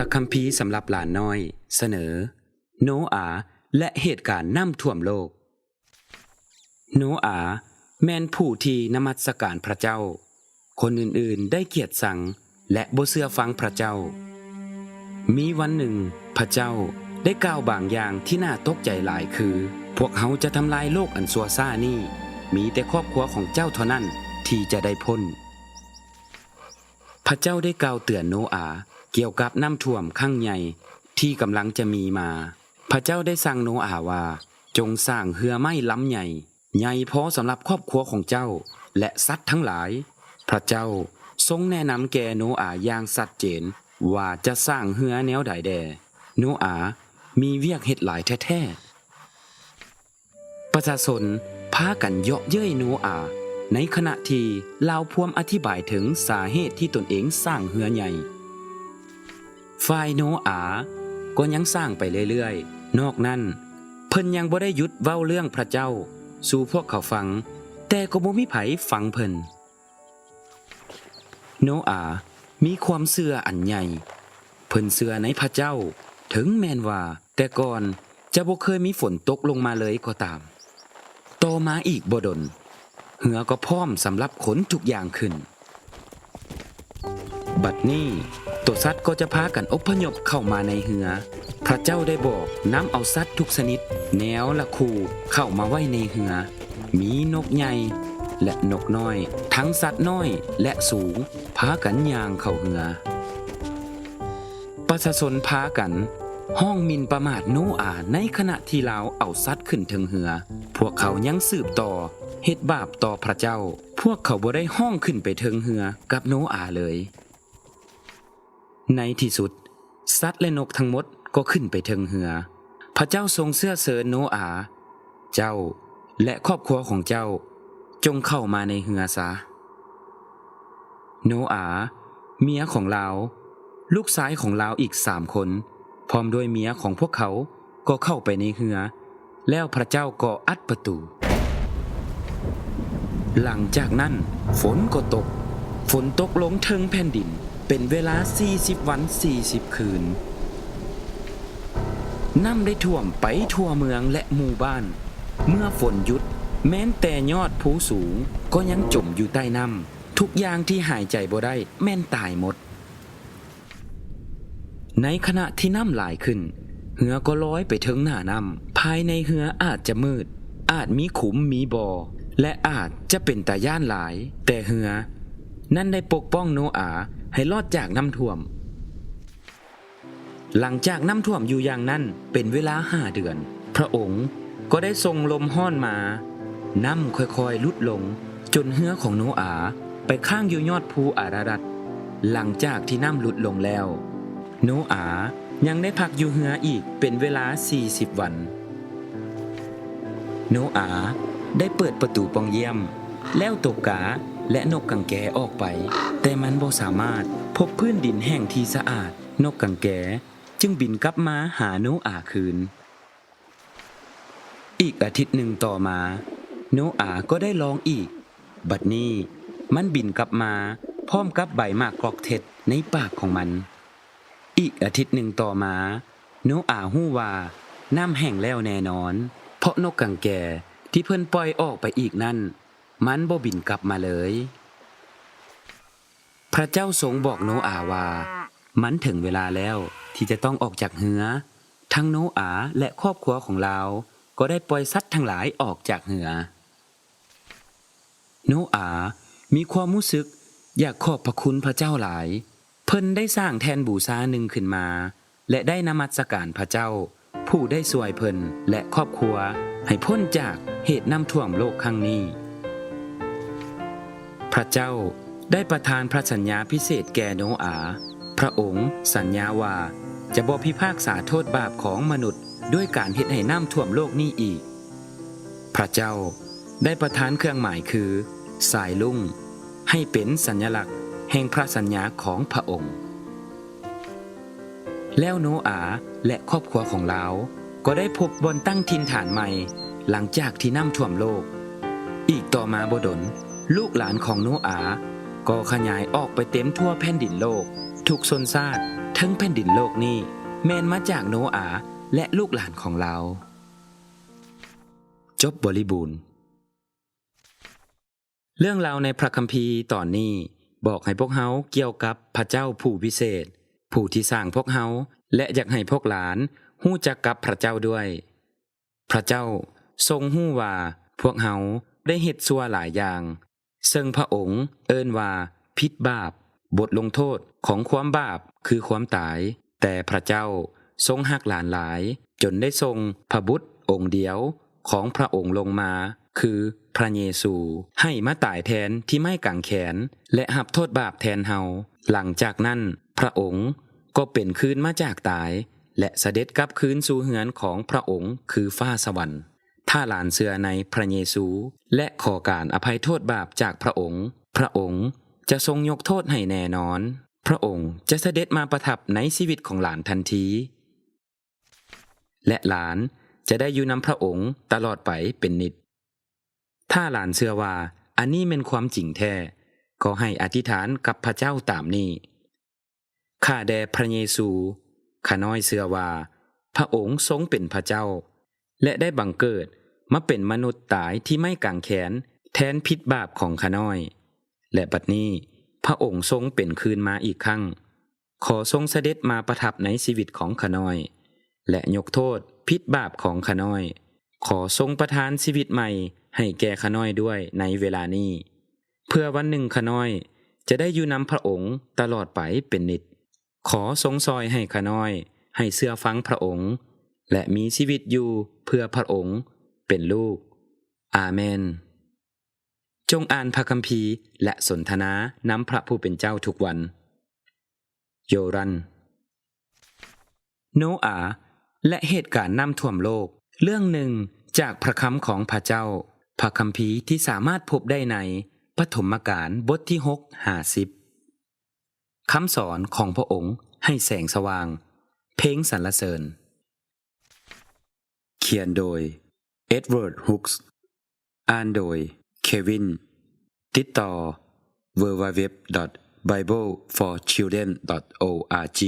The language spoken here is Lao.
ພະຄຳພີສຳລັບຫຼານນ້ອຍ ສະເໜີ ໂນອາ ແລະ ເຫດການນ້ຳຖ້ວມໂລກ. ໂນອາແມ່ນຜູ້ທີ່ນະມັດສະການພະເຈົ້າ. ຄົນອື່ນໆໄດ້ກຽດຊັງ ແລະ ບໍ່ເຊື່ອຟັງພະເຈົ້າ. ມີວັນໜຶ່ງ, ພະເຈົ້າໄດ້ກ່າວບາງຢ່າງທີ່ໜ້າຕົກໃຈຫຼາຍ, ຄື ພວກເຮົາຈະທຳລາຍໂລກອັນຊົ່ວຊ້ານີ້, ມີແຕ່ຄອບຄົວຂອງເຈົ້າເທົ່ານັ້ນທີ່ຈະໄດ້ພົ້ນ. ພະເຈົ້າໄດ້ກ່າວເຕືອນໂນອາກ່ຽວກັບນ້ຳຖ້ວມຄັ້ງໃຫຍ່ທີ່ກຳລັງຈະມີມາ. ພະເຈົ້າໄດ້ສັ່ງໂນອາວ່າ, ຈົ່ງສ້າງເຮືອໄມ້ລຳໃຫຍ່, ໃຫຍ່ພໍສຳລັບຄອບຄົວຂອງເຈົ້າ ແລະ ສັດທັງຫຼາຍ. ພະເຈົ້າຊົງແນະນຳແກ່ໂນອາຢ່າງຊັດເຈນວ່າຈະສ້າງເຮືອແນວໃດແດ່. ໂນອາມີວຽກເຮັດຫຼາຍແທ້ໆ. ປະຊາຊົນພາກັນເຍາະເຍີ້ຍໂນອາ ໃນຂະນະທີ່ລາວພວມອະທິບາຍເຖິງສາເຫດທີ່ຕົນເອງສ້າງເຮືອໃຫຍ່. ຝ່າຍໂນອາກໍຍັງສ້າງໄປເລື້ອຍໆ. ນອກນັ້ນ, ເພິ່ນຍັງບໍ່ໄດ້ຢຸດເວົ້າເລື່ອງພະເຈົ້າສູ່ພວກເຂົາຟັງ, ແຕ່ກໍບໍ່ມີໃຜຟັງເພິ່ນ. ໂນອາມີຄວາມເຊື່ອອັນໃຫຍ່. ເພິ່ນເຊື່ອໃນພະເຈົ້າ, ເຖິງແມ່ນວ່າແຕ່ກ່ອນຈະບໍ່ເຄີຍມີຝົນຕົກລົງມາເລີຍກໍຕາມ. ຕໍ່ມາອີກບໍ່ດົນ, ເຮືອກໍພ້ອມສຳລັບຂົນທຸກຢ່າງຂຶ້ນ. ບັດນີ້, ໂຕສັດກໍຈະພາກັນອົບພະຍົບເຂົ້າມາໃນເຮືອ. ພະເຈົ້າໄດ້ບອກນຳເອົາສັດທຸກຊະນິດ, ແນວລະຄູ່ເຂົ້າມາໄວ້ໃນເຮືອ. ມີນົກໃຫຍ່ ແລະ ນົກນ້ອຍ, ທັງສັດນ້ອຍ ແລະ ສູງ, ພາກັນຍ່າງເຂົ້າເຮືອ. ປະຊາຊົນພາກັນຮ້ອງໝິ່ນປະໝາດໂນອາໃນຂະນະທີ່ລາວເອົາສັດຂຶ້ນເທິງເຮືອ. ພວກເຂົາຍັງສືບຕໍ່ເຮັດບາບຕໍ່ພະເຈົ້າ. ພວກເຂົາບໍ່ໄດ້ຮ້ອງຂຶ້ນໄປເທິງເຮືອກັບໂນອາເລີຍ. ໃນທີ່ສຸດ, ສັດ ແລະ ນົກທັງໝົດກໍຂຶ້ນໄປເທິງເຮືອ. ພະເຈົ້າຊົງເຊື້ອເຊີນໂນອາ, ເຈົ້າ ແລະ ຄອບຄົວຂອງເຈົ້າ ຈົ່ງເຂົ້າມາໃນເຮືອຊະ. ໂນອາ, ເມຍຂອງລາວ, ລູກຊາຍຂອງລາວອີກສາມຄົນ, ພ້ອມດ້ວຍເມຍຂອງພວກເຂົາ ກໍເຂົ້າໄປໃນເຮືອ, ແລ້ວພະເຈົ້າກໍອັດປະຕູ. ຫຼັງຈາກນັ້ນຝົນກໍຕົກ, ຝົນຕົກລົງເທິງແຜ່ນດິນເປັນເວລາສີ່ສິບວັນສີ່ສິບຄືນ. ນ້ຳໄດ້ຖ້ວມໄປທົ່ວເມືອງ ແລະ ໝູ່ບ້ານ. ເມື່ອຝົນຢຸດ, ແມ່ນແຕ່ຍອດພູສູງກໍຍັງຈົມຢູ່ໃຕ້ນ້ຳ. ທຸກຢ່າງທີ່ຫາຍໃຈບໍ່ໄດ້ແມ່ນຕາຍໝົດ. ໃນຂະນະທີ່ນ້ຳຫຼາຍຂຶ້ນ, ເຮືອກໍລອຍໄປເທິງໜ້ານ້ຳ. ພາຍໃນເຮືອອາດຈະມືດ, ອາດມີຂຸມມີບໍ່ ແລະ ອາດຈະເປັນຕາຢ້ານຫຼາຍ, ແຕ່ເຮືອນັ້ນໄດ້ປົກປ້ອງໂນອາໃຫ້ລອດຈາກນ້ຳຖ້ວມ. ຫຼັງຈາກນ້ຳຖ້ວມຢູ່ຢ່າງນັ້ນເປັນເວລາຫ້າເດືອນ, ພະອົງກໍໄດ້ສົ່ງລົມຮ້ອນມາ, ນ້ຳຄ່ອຍໆຫຼຸດລົງ, ຈົນເຮືອຂອງໂນອາໄປຄ້າງຢູ່ຍອດພູອາຣາດັດ. ຫຼັງຈາກທີ່ນ້ຳຫຼຸດລົງແລ້ວ, ໂນອາຍັງໄດ້ພັກຢູ່ເຮືອອີກເປັນເວລາສີ່ສິບວັນ. ໂນອາໄດ້ເປີດປະຕູປ່ອງຢ້ຽມ, ແລ້ວຕົບກາ ແລະ ນົກກັງແກອອກໄປ, ແຕ່ມັນບໍ່ສາມາດພົບພື້ນດິນແຫ່ງທີ່ສະອາດ. ນົກກັງແກຈຶ່ງບິນກັບມາຫາໂນອາຄືນ. ອີກອາທິດໜຶ່ງຕໍ່ມາ, ໂນອາກໍໄດ້ລອງອີກ. ບັດນີ້ມັນບິນກັບມາພ້ອມກັບໃບໝາກກອກເທັດໃນປາກຂອງມັນ. ອີກອາທິດໜຶ່ງຕໍ່ມາ, ໂນອາຮູ້ວ່ານ້ຳແຫ້ງແລ້ວແນ່ນອນ, ເພາະນົກກັງແກທີ່ເພິ່ນປ່ອຍອອກໄປອີກນັ້ນ, ມັນບໍ່ບິນກັບມາເລີຍ. ພະເຈົ້າຊົງບອກໂນອາວ່າ, ມັນເຖິງເວລາແລ້ວທີ່ຈະຕ້ອງອອກຈາກເຮືອ. ທັງໂນອາ ແລະ ຄອບຄົວຂອງລາວກໍໄດ້ປ່ອຍສັດທັງຫຼາຍອອກຈາກເຮືອ. ໂນອາມີຄວາມຮູ້ສຶກຢາກຂອບພະຄຸນພະເຈົ້າຫຼາຍ. ເພິ່ນໄດ້ສ້າງແທ່ນບູຊາໜຶ່ງຂຶ້ນມາ ແລະ ໄດ້ນະມັດສະການພະເຈົ້າ ຜູ້ໄດ້ຊ່ວຍເພິ່ນ ແລະ ຄອບຄົວໃຫ້ພົ້ນຈາກເຫດນ້ຳຖ້ວມໂລກຄັ້ງນີ້. ພະເຈົ້າໄດ້ປະທານພະສັນຍາພິເສດແກ່ໂນອາ. ພະອົງສັນຍາວ່າຈະບໍ່ພິພາກສາໂທດບາບຂອງມະນຸດດ້ວຍການເຮັດໃຫ້ນ້ຳຖ້ວມໂລກນີ້ອີກ. ພະເຈົ້າໄດ້ປະທານເຄື່ອງໝາຍຄືສາຍລຸ້ງ ໃຫ້ເປັນສັນຍະລັກແຫ່ງພະສັນຍາຂອງພະອົງ. ແລ້ວໂນອາ ແລະ ຄອບຄົວຂອງລາວກໍໄດ້ພົບບ່ອນຕັ້ງຖິ່ນຖານໃໝ່ຫຼັງຈາກທີ່ນ້ຳຖ້ວມໂລກ. ອີກຕໍ່ມາບໍ່ດົນ, ລູກຫຼານຂອງໂນອາກໍຂະຫຍາຍອອກໄປເຕັມທົ່ວແຜ່ນດິນໂລກ, ທຸກຊົນຊາດ ເທິງແຜ່ນດິນໂລກນີ້ ແມ່ນມາຈາກໂນອາ ແລະ ລູກຫຼານຂອງລາວ. ຈົບບໍລິບູນ. ເລື່ອງລາວໃນພະຄຳພີຕອນນີ້ ບອກໃຫ້ພວກເຮົາກ່ຽວກັບພະເຈົ້າຜູ້ວິເສດ, ຜູ້ທີ່ສ້າງພວກເຮົາ ແລະ ຢາກໃຫ້ພວກຫຼານຮູ້ຈັກກັບພະເຈົ້າດ້ວຍ. ພະເຈົ້າຊົງຮູ້ວ່າພວກເຮົາໄດ້ເຮັດຊົ່ວຫຼາຍຢ່າງ, ເຊິ່ງພະອົງເອີ້ນວ່າຜິດບາບ, ບົດລົງໂທດຂອງຄວາມບາບຄືຄວາມຕາຍ. ແຕ່ພະເຈົ້າຊົງຮັກຫຼານຫຼາຍ, ຈົນໄດ້ສົ່ງພະບຸດອົງດຽວຂອງພະອົງລົງມາ, ຄືພະເຢຊູ, ໃຫ້ມາຕາຍແທນທີ່ໄມ້ກາງແຂນ ແລະ ຮັບໂທດບາບແທນເຮົາ. ຫຼັງຈາກນັ້ນ, ພະອົງກໍເປັນຄືນມາຈາກຕາຍ ແລະ ສະເດັດກັບຄືນສູ່ເຮືອນຂອງພະອົງຄືຟ້າສະຫວັນ. ຖ້າຫຼານເຊື່ອໃນພະເຢຊູ ແລະ ຂໍການອະໄພໂທດບາບຈາກພະອົງ, ພະອົງຈະຊົງຍົກໂທດໃຫ້ແນ່ນອນ. ພະອົງຈະສະເດັດມາປະທັບໃນຊີວິດຂອງຫຼານທັນທີ ແລະ ຫຼານຈະໄດ້ຢູ່ນຳພະອົງຕະຫຼອດໄປເປັນນິດ. ຖ້າຫຼານເຊື່ອວ່າອັນນີ້ແມ່ນຄວາມຈິງແທ້, ກໍໃຫ້ອະທິຖານກັບພະເຈົ້າຕາມນີ້. ຂ້າແດ່ພະເຢຊູ, ຂ້ານ້ອຍເຊື່ອວ່າພະອົງຊົງເປັນພະເຈົ້າ ແລະ ໄດ້ບັງເກີດມາເປັນມະນຸດຕາຍທີ່ໄມ້ກາງແຂນແທນຜິດບາບຂອງຂ້ານ້ອຍ ແລະ ບັດນີ້ພະອົງຊົງເປັນຄືນມາອີກຄັ້ງ. ຂໍຊົງສະເດັດມາປະທັບໃນຊີວິດຂອງຂ້ານ້ອຍ ແລະ ຍົກໂທດຜິດບາບຂອງຂ້ານ້ອຍ. ຂໍຊົງປະທານຊີວິດໃໝ່ໃຫ້ແກ່ຂ້ານ້ອຍດ້ວຍໃນເວລານີ້. ເພື່ອວັນໜຶ່ງຂ້ານ້ອຍຈະໄດ້ຢູ່ນຳພະອົງຕະຫຼອດໄປເປັນນິດ. ຂໍຊົງຊ່ອຍໃຫ້ຂ້ານ້ອຍໃຫ້ເຊື່ອຟັງພະອົງ ແລະ ມີຊີວິດຢູ່ເພື່ອພະອົງເປັນລູກ. ອາເມນ. ຈົ່ງອ່ານພະຄຳພີ ແລະ ສົນທະນານຳພະຜູ້ເປັນເຈົ້າທຸກວັນ. ໂຢຣັນ. ໂນອາ ແລະ ເຫດການນ້ຳຖ້ວມໂລກ. ເລື່ອງໜຶ່ງຈາກພະຄຳຂອງພະເຈົ້າ, ພະຄຳພີທີ່ສາມາດພົບໄດ້ໃນປະຖົມມະການບົດທີຫົກຫາສິບ. ຄຳສອນຂອງພະອົງໃຫ້ແສງສະຫວ່າງ. ເພງສັນລະເສີນ. ຂຽນໂດຍ Edward Hooks. ອ່ານໂດຍ Kevin. ຕິດຕໍ່ www.bibleforchildren.org.